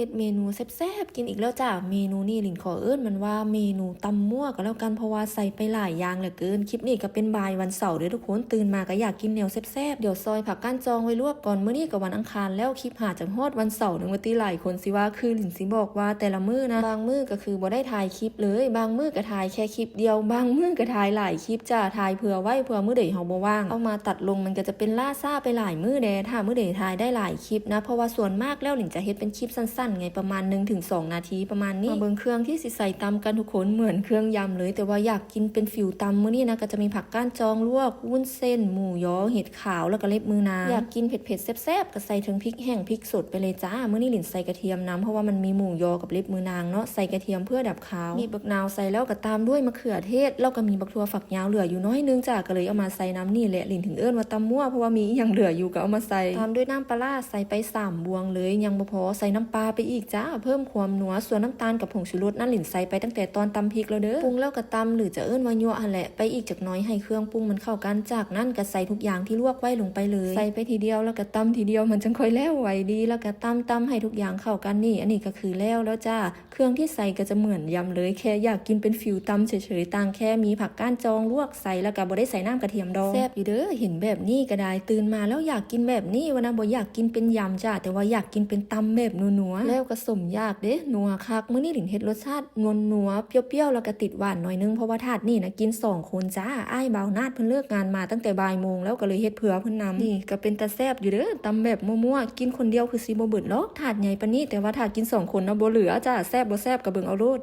ເຮັດເມນູແຊບໆກິນອີກແລ້ວຈ້າ. ເມນູນີ້ ລິນຂໍເອີ້ນມັນວ່າເມນູຕຳມົ່ວກໍແລ້ວກັນ ເພາະວ່າໃສ່ໄປຫຼາຍຢ່າງເຫຼືອເກີນ. ຄລິບນີ້ກໍເປັນບ່າຍວັນເສົາເດີ້ທຸກຄົນ, ຕື່ນມາກໍຢາກກິນແນວແຊບໆ. ດຽວຊອຍຜັກກ້ານຈອງໄວ້ລວກກ່ອນ. ມື້ນີ້ກໍວັນອັງຄານແລ້ວ, ຄລິບຫາຈະຮອດວັນເສົາໜຶ່ງວ່າຕິ. ຫຼາຍຄົນຊິວ່າຄືລິນຊິບອກວ່າແຕ່ລະມື້ນະ, ບາງມື້ກໍຄືບໍ່ໄດ້ຖ່າຍຄລິບເລີຍ, ບາງມື້ກໍຖ່າຍແຄ່ຄລິບດຽວ, ບາງມື້ກໍຖ່າຍຫຼາຍຄລິບຈ້າ. ຖ່າຍເຜື່ອໄວ້ ເຜື່ອມື້ໃດເຮົາບໍ່ວ່າງ ເອົາມາຕັດລົງ, ມັນກໍຈະເປັນລ້າຊ້າໄປຫຼາຍມື້ແດ່ ຖ້າມື້ໃດຖ່າຍໄດ້ຫຼາຍ ຄລິບນະ ເພາະວ່າສ່ວນມາກແລ້ວ ລິນຈະເຮັດເປັນຄລິບສັ້ນໆໄງ ປະມານໜຶ່ງເຖິງສອງນາທີປະມານນີ້. ມາເບິ່ງເຄື່ອງທີ່ຊິໃສ່ຕຳກັນທຸກຄົນ, ເໝືອນເຄື່ອງຍຳເລີຍ ແຕ່ວ່າຢາກກິນເປັນຟີວຕຳ. ມື້ນີ້ນະ ກໍຈະມີຜັກກ້ານຈອງລວກ, ວຸ້ນເສັ້ນ, ໝູຢອ, ເຫັດຂາວ ແລ້ວກໍເລັບມືນາງ. ຢາກກິນເຜັດໆແຊບໆ ກໍໃສ່ເຖິງພິກແຫ້ງ, ພິກສົດໄປເລີຍຈ້າ. ມື້ນີ້ລິນໃສ່ກະທຽມນຳ ເພາະວ່າມັນມີໝູຢອກັບເລັບມືນາງເນາະ, ໃສ່ກະທຽມເພື່ອດັບຄາວ. ບີບບັກນາວໃສ່ແລ້ວກໍຕາມດ້ວຍມະເຂືອເທດ, ແລ້ວກໍມີບັກຖົ່ວຝັກຍາວເຫຼືອຢູ່ໜ້ອຍໜຶ່ງຈ້າ, ກໍເລີຍເອົາມາໃສ່ນຳ. ນີ້ແຫຼະ ລິນເຖິງເອີ້ນວ່າຕຳມົ່ວ ເພາະວ່າມີອີ່ຫຍັງເຫຼືອຢູ່ກໍເອົາມາໃສ່. ຕາມດ້ວຍນ້ຳປາລ້າ ໃສ່ໄປສາມບ່ວງເລີຍ, ຍັງບໍ່ພໍ ໃສ່ນ້ຳປາໄປອີກຈ້າ ເພີ່ມຄວາມນົວ. ສ່ວນນ້ຳຕານກັບຜົງຊູລົດນັ້ນ ລິນໃສ່ໄປຕັ້ງແຕ່ຕອນຕຳພິກແລ້ວເດີ້. ປຸງແລ້ວກໍຕຳ ຫຼືຈະເອີ້ນວ່າຍົວະຫັ້ນແຫຼະ ໄປອີກຈັກໜ້ອຍ ໃຫ້ເຄື່ອງປຸງມັນເຂົ້າກັນ. ຈາກນັ້ນກໍໃສ່ທຸກຢ່າງທີ່ລວກໄວ້ລົງໄປເລີຍ. ໃສ່ໄປທີດຽວ ແລ້ວກໍຕຳທີດຽວ ມັນຈັ່ງຄ່ອຍແລ້ວໄວດີ. ແລ້ວກໍຕຳໆ ໃຫ້ທຸກຢ່າງເຂົ້າກັນ. ນີ້ ອັນນີ້ກໍຄືແລ້ວແລ້ວຈ້າ. ເຄື່ອງທີ່ໃສ່ກໍຈະເໝືອນຍຳເລີຍ, ແຄ່ຢາກກິນເປັນຟີວຕຳເສີຍໆ, ຕ່າງແຄ່ມີຜັກກ້ານຈອງລວກໃສ່ ແລ້ວກໍບໍ່ໄດ້ໃສ່ນ້ຳກະທຽມດອງ. ແຊບຢູ່ເດີ້ ເຫັນແບບນີ້ກໍໄດ້, ຕື່ນມາແລ້ວຢາກກິນແບບນີ້ວ່ານະ. ບໍ່ຢາກກິນເປັນຍຳຈ້າ, ແຕ່ວ່າຢາກກິນເປັນຕຳແບບນົວໆ ແລ້ວກໍສົມຢາກເດ້ ນົວຄັກ. ມື້ນີ້ລິນເຮັດລົດຊາດນົວໆ ປຽວໆ ແລ້ວກໍຕິດຫວານໜ້ອຍໜຶ່ງ ເພາະວ່າທາດນີ້ນະກິນສອງຄົນຈ້າ. ອ້າຍບ່າວນາດເພິ່ນເລີກງານມາຕັ້ງແຕ່ບ່າຍໂມງແລ້ວ, ກໍເລີຍເຮັດເພື່ອເພິ່ນນຳ. ນີ້ກໍເປັນຕາແຊບຢູ່ເດີ້ ຕຳແບບມົ້ວໆ, ກິນຄົນດຽວຄືຊິບໍ່ເບິດຫຼອກ ທາດໃຫຍ່ປານນີ້, ແຕ່ວ່າຖ້າກິນສອງຄົນນະ ບໍ່ເຫຼືອຈ້າ. ແຊບບໍ່ແຊບກໍເບິ່ງເອົາໂລດ.